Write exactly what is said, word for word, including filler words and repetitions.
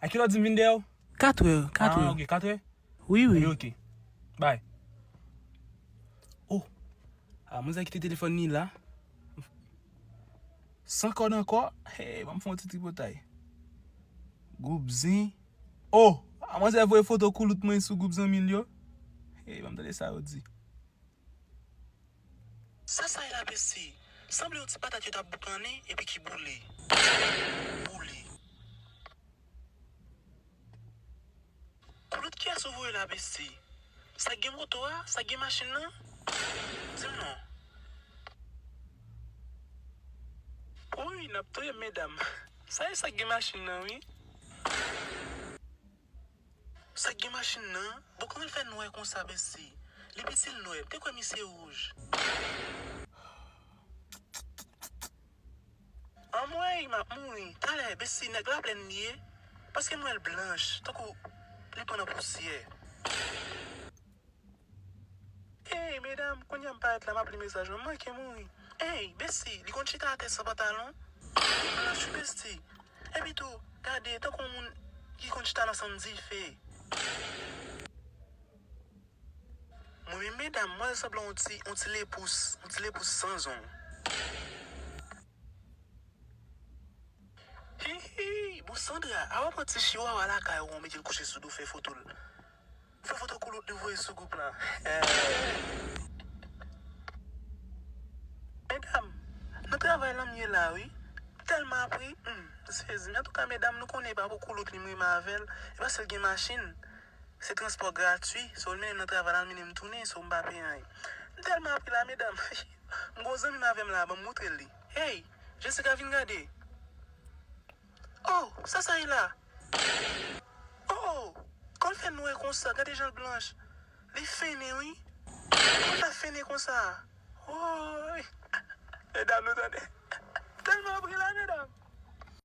A kilè w di m vin dèyè w? Katrè, katrè. Ah, ok, katrè? Wi, wi. Ok. Bay. Oh. Ah, manzè kite telefòn li la. San kòd ankò. Hey, ban m fè yon ti tripotay. Gwoup zen. Oh! Ah, manzè voye foto koulout mwen sou gwoup zanmi l yo. Hey, ban m tande sa yo di. Sa sa ye la, besti? Sanble yon ti patat yo t ap boukannen epi ki boule. Boule. Koulout kiyès ou voye la, besti? Sa k gen moto a? Sa k gen machin nan? Di m non. Woy, n ap touye m, medam. Sa e sa k gen machin nan, wi. Sa k gen machin nan? Bon, kòman l fè nwè konsa, besti? Li piti, l nwè. M te kwè misye wouj. Anmwey, m ap mouri. Talè, besti, nèg Laplèn li ye? Paske m wè l blanch, tankou li pran nan pousyè. Ey, medam, kounye a m parèt la, m ap li mesaj ou. M manke mouri. Ey, besti, li konn chita atè san pantalon? Li blanch, wi, besti. Epi tou, gade, tankou yon moun ki konn chita nan sann dife. Mwen menm, medam, mwen sanble yon ti, yon ti lepous, yon ti lepous san zong. Hi, hi, bon, Sandra, a w ap pran ti chiwawa lakay ou, w mete l kouche sou do, fè foto l. Fè foto koulout li voye sou gwoup la. Medam, nan travay la m ye la, wi. M tèlman ap ri, hmm, m sezi. Men antouka, medam, nou konnen e pa pou koulout li m renmen avè l. E paske l gen machin. Se transpò gratwi. So, l mennen m nan travay la, l mennen m tounen. So, m pa peye anyen. M tèlman ap ri la, medam. M gon zanmi m avè m la, ban m moutre l li. Hey, Jessica, vin gade. Oh, sa sa ye la? Oh, kòman l fè nwè konsa? Gade jan l blanch. Li fennen, wi. Kòman l fè fennen konsa? Woy. Medam, nou tande. Tèlman ap ri la, medam.